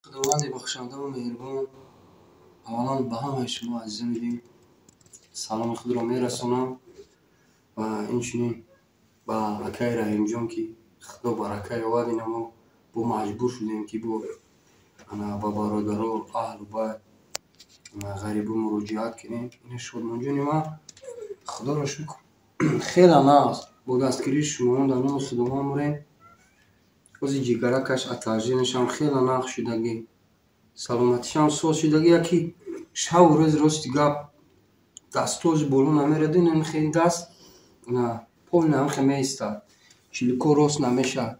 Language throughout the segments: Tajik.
Худованди бахшандаву меҳрубон, аввалан ба ҳамаи шумо, азизони дил, саломи худро мерасонам ва инчунин ба акаи Раҳимҷон, ки Худо барака ёвад. Ина мо бо маҷбур шудем, ки бо ба бародаро, аҳлу байт, ғарибо муроҷиат кунем. Ина Шодмонҷони ман, Худоро шукр, хеле нағз, бо дастгирии шумоён дар номи Худованд мурем. Ҳози ҷигаракаш, отторжение шам хеле нағз шудагӣ, саломатишам соз шудагӣ. Яки шаву рӯз, рости гап, дастози боло намерад. Ин даст полный ҳамхе меистад, чилико рост намешавад,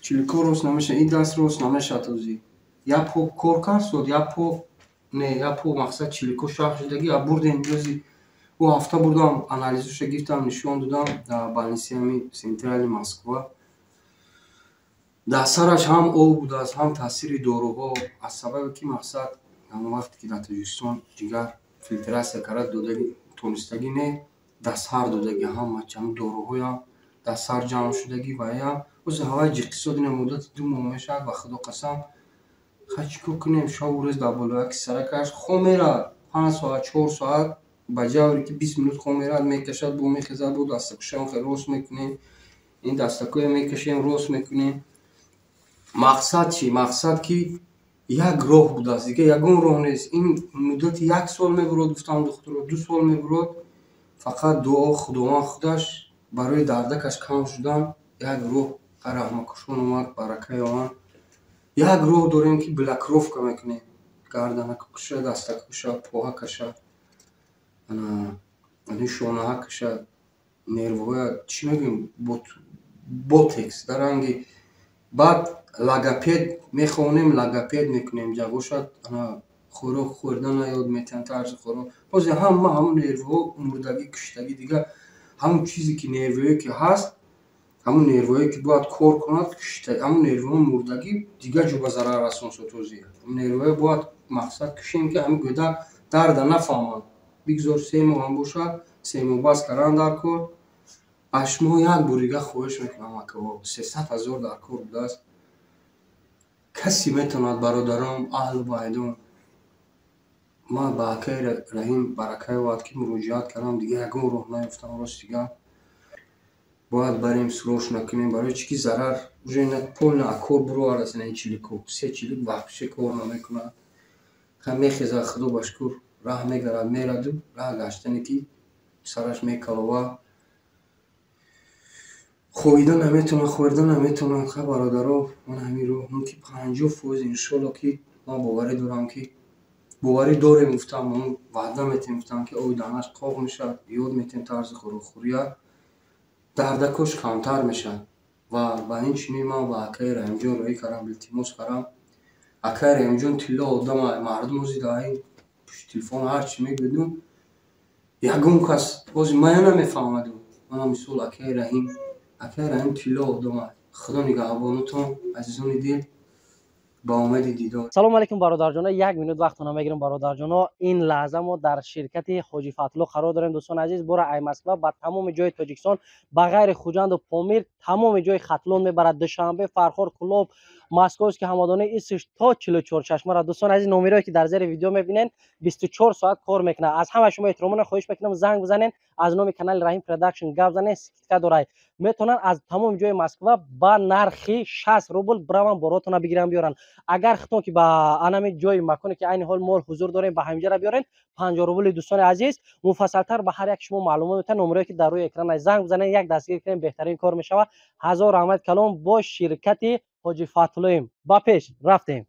чилико рост намешавад, ин даст рост намешавад. Ҳозир як по кор кард сод, як по не, як по, мақсад, чилико шах шудагӣ. А бурдем, ҷози ӯ ҳафта бурдам, анализоша гирифтам, нишон додам дар больница и ҳами центральный Москва. Дар сараш ҳам об будааст, ҳам таъсири доруҳо, аз сабабе ки, мақсад, ҳамон вақте ки дар Тоҷикистон ҷигар фильтрация карда додагӣ тонистагӣ не, дар сар додагӣ, ҳама ҳамн доруҳоям дар сар ҷамъ шудагӣ. Ва ям ҳозир ҳаваи ҷиқисод, ина муддати 2 моҳ мешавад. Ба Худо қасам, хай, чӣ кор кунем? Шаву рӯз дар болояки саракаш хоб меравад, 5 соат, 4 соат, ба ҷавре ки 20 минут хоб меравад, мекашад, бо мехезад, бо дастакушам хел рост мекунем, ин дастакоя мекашем, рост мекунем. Мақсад чӣ? Мақсад, ки як роҳ будааст, дигар ягон роҳ нест. Ин муддати як сол мебурод, гуфтам духтуро, 2 сол мебурод. Фақат дуо, Худованд худаш барои дардакаш кам шудан як роҳ, раҳмакушон омад, барака ёванд. Як роҳ дорем, ки блокировка мекунем гарданакуша, дастакуша, поҳакаша, шонаҳакаша, нервҳоя, чӣ мегӯем, ботекс дар ранги. Баъд логопед мехонем, логопед мекунем, ҷабошад, хӯрок хӯрдана ёд метиҳанд, тарзи хӯрок. Ҳозир ҳама ҳамун нервҳо мурдагӣ, куштагӣ. Дигар ҳамун чизе ки нервҳое ки ҳаст, ҳамун нервҳое ки бояд кор кунад, ҳамун нервҳо мурдагӣ, дигар ҷо ба зарар расонсад. Ҳозир нервҳое бояд, мақсад, кушем, ки ҳамин гӯдак дарда нафаҳмад. Бигзор 3 моҳ ҳам бошад, 3 моҳ бас кардан дар кор. Аз шумо як бор дигар хоҳиш мекунам, акаҳо, 300 000 дар кор будааст. Касе метавонад, бародарон, аҳлу байдон, ман ба акаи Раҳим барака ёвад, ки муроҷиат кардам, дигар ягон роҳ наёфтам. Рости гап, бояд барем, срочно кунем. Барои чӣ ки зарар уже полный акор буровардааст. Ин чилико, се чилик вообще кор намекунад. Ха, мехезад, Худо ба шукр, раҳ мегарад, мераду раҳ гаштане ки сараш мекалова, хоҳида наметавонад, хӯрда наметавонад. Ха, бародаро, ман ҳамин роҳ мумкин 50%, иншолло, ки ман боварӣ дорам, ки боварӣ дорем, гуфтам, ваъда метиҳем, гуфтам, ки оби даҳнаш қоқ мешавад, ёд метиҳем тарзи хӯрокхӯрия, дардакош камтар мешавад. Ва ба ин чунин ман ба акаи Раҳимҷон роҳӣ кардам, илтимос кардам. Акаи Раҳимҷон тилло одама. Мардум ҳозир дар ин пушти телефон ҳар чӣ мегӯяду, ягон кас ҳозир мая намефаҳмаду. Мана мисол акаи Раҳим, акаи Раҳим тилло одама. Худо нигаҳбонатон, азизони дил, ба умеди дидор. Салому алейкум, бародарҷоно. Як минут вақтона мегирем, бародарҷоно. Ин лаҳза мо дар ширкати Ҳоҷи Фатулло қарор дорем. Дӯстони азиз, бора ай Москва ба тамоми ҷои Тоҷикистон, ба ғайри Хуҷанду Помир, тамоми ҷои Хатлон мебарад, Душанбе, Фархор, Кӯлоб, Московский, Ҳамадонӣ, исш то 44 чашмара. Дӯстони азиз, номерое ки дар зери видео мебинед, 24 соат кор мекунад. Аз ҳамаи шумо эҳтиромона хоҳиш мекунам, занг бизанед, аз номи канали Раҳим Продакшн гап занед, скидка дорад. Метавонанд аз тамоми ҷои Москва ба нархи 60 рубл бираванд, боротона бигиранд, биёранд. Агар хитон ки ба анами ҷои маконе ки айни ҳол мо ҳузур дорем, ба ҳаминҷара биёрен, 50 рубли. Дӯстони азиз, муфассалтар ба ҳар як шумо маълумот метавон. Номерое ки дар рӯи экран, занг бизанед, як дастгир кунем, беҳтарин кор мешавад. Ҳазор раҳмат калом. Бо ширкати Ҳоҷи Фатуллоем ба пеш рафтем.